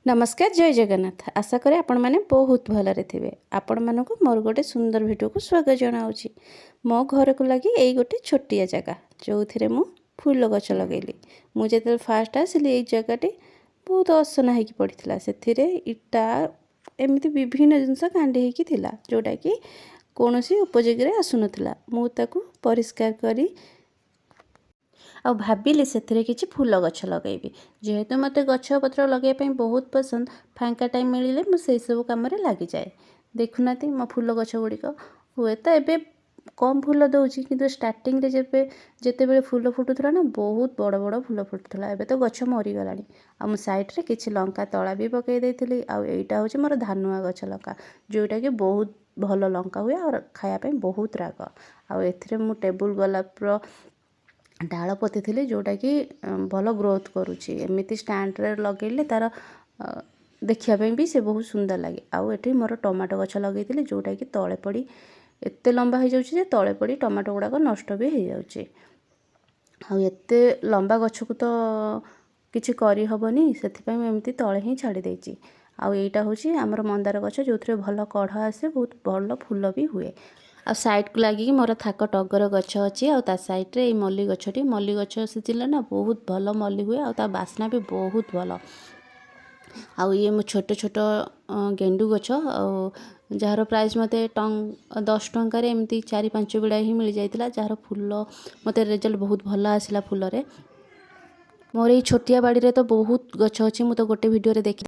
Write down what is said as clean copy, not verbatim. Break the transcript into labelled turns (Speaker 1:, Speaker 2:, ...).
Speaker 1: ନମସ୍କାର, ଜୟ ଜଗନ୍ନାଥ। ଆଶା କରେ ଆପଣମାନେ ବହୁତ ଭଲରେ ଥିବେ। ଆପଣମାନଙ୍କୁ ମୋର ଗୋଟେ ସୁନ୍ଦର ଭିଡ଼ିଓକୁ ସ୍ୱାଗତ ଜଣାଉଛି। ମୋ ଘରକୁ ଲାଗି ଏଇ ଗୋଟେ ଛୋଟିଆ ଜାଗା, ଯେଉଁଥିରେ ମୁଁ ଫୁଲ ଗଛ ଲଗେଇଲି। ମୁଁ ଯେତେବେଳେ ଫାଷ୍ଟ ଆସିଲି, ଏଇ ଜାଗାଟି ବହୁତ ଅସନା ହେଇକି ପଡ଼ିଥିଲା। ସେଥିରେ ଇଟା, ଏମିତି ବିଭିନ୍ନ ଜିନିଷ କାଣ୍ଡି ହେଇକି ଥିଲା, ଯେଉଁଟାକି କୌଣସି ଉପଯୋଗୀରେ ଆସୁନଥିଲା। ମୁଁ ତାକୁ ପରିଷ୍କାର କରି ଆଉ ଭାବିଲି ସେଥିରେ କିଛି ଫୁଲ ଗଛ ଲଗାଇବି। ଯେହେତୁ ମୋତେ ଗଛ ପତ୍ର ଲଗାଇବା ପାଇଁ ବହୁତ ପସନ୍ଦ, ଫାଙ୍କା ଟାଇମ୍ ମିଳିଲେ ମୁଁ ସେଇସବୁ କାମରେ ଲାଗିଯାଏ। ଦେଖୁନାହାନ୍ତି ମୋ ଫୁଲ ଗଛ ଗୁଡ଼ିକ, ହୁଏତ ଏବେ କମ୍ ଫୁଲ ଦେଉଛି, କିନ୍ତୁ ଷ୍ଟାର୍ଟିଂରେ ଯେତେବେଳେ ଫୁଲ ଫୁଟୁଥିଲା ନା, ବହୁତ ବଡ଼ ବଡ଼ ଫୁଲ ଫୁଟୁଥିଲା। ଏବେ ତ ଗଛ ମରିଗଲାଣି। ଆଉ ମୁଁ ସାଇଡ଼୍ରେ କିଛି ଲଙ୍କା ତଳା ବି ପକାଇ ଦେଇଥିଲି। ଆଉ ଏଇଟା ହେଉଛି ମୋର ଧାନୁଆ ଗଛ ଲଙ୍କା, ଯେଉଁଟାକି ବହୁତ ଭଲ ଲଙ୍କା ହୁଏ ଆଉ ଖାଇବା ପାଇଁ ବହୁତ ରାଗ। ଆଉ ଏଥିରେ ମୁଁ ଟେବୁଲ୍ ଗୋଲାପର ଡାଳ ପୋତିଥିଲି, ଯେଉଁଟାକି ଭଲ ଗ୍ରୋଥ୍ କରୁଛି। ଏମିତି ଷ୍ଟାଣ୍ଡରେ ଲଗେଇଲେ ତା'ର ଦେଖିବା ପାଇଁ ବି ସେ ବହୁତ ସୁନ୍ଦର ଲାଗେ। ଆଉ ଏଠି ମୋର ଟମାଟୋ ଗଛ ଲଗେଇଥିଲି, ଯେଉଁଟାକି ତଳେ ପଡ଼ି ଏତେ ଲମ୍ବା ହେଇଯାଉଛି ଯେ ତଳେ ପଡ଼ି ଟମାଟୋ ଗୁଡ଼ାକ ନଷ୍ଟ ବି ହେଇଯାଉଛି। ଆଉ ଏତେ ଲମ୍ବା ଗଛକୁ ତ କିଛି କରିହେବନି, ସେଥିପାଇଁ ମୁଁ ଏମିତି ତଳେ ହିଁ ଛାଡ଼ି ଦେଇଛି। ଆଉ ଏଇଟା ହେଉଛି ଆମର ମନ୍ଦାର ଗଛ, ଯେଉଁଥିରେ ଭଲ କଢ଼ ଆସେ, ବହୁତ ଭଲ ଫୁଲ ବି ହୁଏ। ଆଉ ସାଇଡ଼କୁ ଲାଗିକି ମୋର ଥାକ ଟଗର ଗଛ ଅଛି। ଆଉ ତା ସାଇଡ଼ରେ ଏଇ ମଲ୍ଲି ଗଛଟି। ମଲ୍ଲି ଗଛ ସିଜିନ୍ରେ ନା ବହୁତ ଭଲ ମଲ୍ଲି ହୁଏ ଆଉ ତା ବାସ୍ନା ବି ବହୁତ ଭଲ। ଆଉ ଇଏ ମୋ ଛୋଟ ଛୋଟ ଗେଣ୍ଡୁ ଗଛ, ଆଉ ଯାହାର ପ୍ରାଇସ୍ ମୋତେ 10 ଟଙ୍କାରେ ଏମିତି ଚାରି ପାଞ୍ଚ ବିଡ଼ା ହିଁ ମିଳିଯାଇଥିଲା, ଯାହାର ଫୁଲ ମୋତେ ରେଜଲ୍ଟ ବହୁତ ଭଲ ଆସିଲା ଫୁଲରେ। ମୋର ଏଇ ଛୋଟିଆ ବାଡ଼ିରେ ତ ବହୁତ ଗଛ ଅଛି, ମୁଁ ତ ଗୋଟେ ଭିଡ଼ିଓରେ ଦେଖି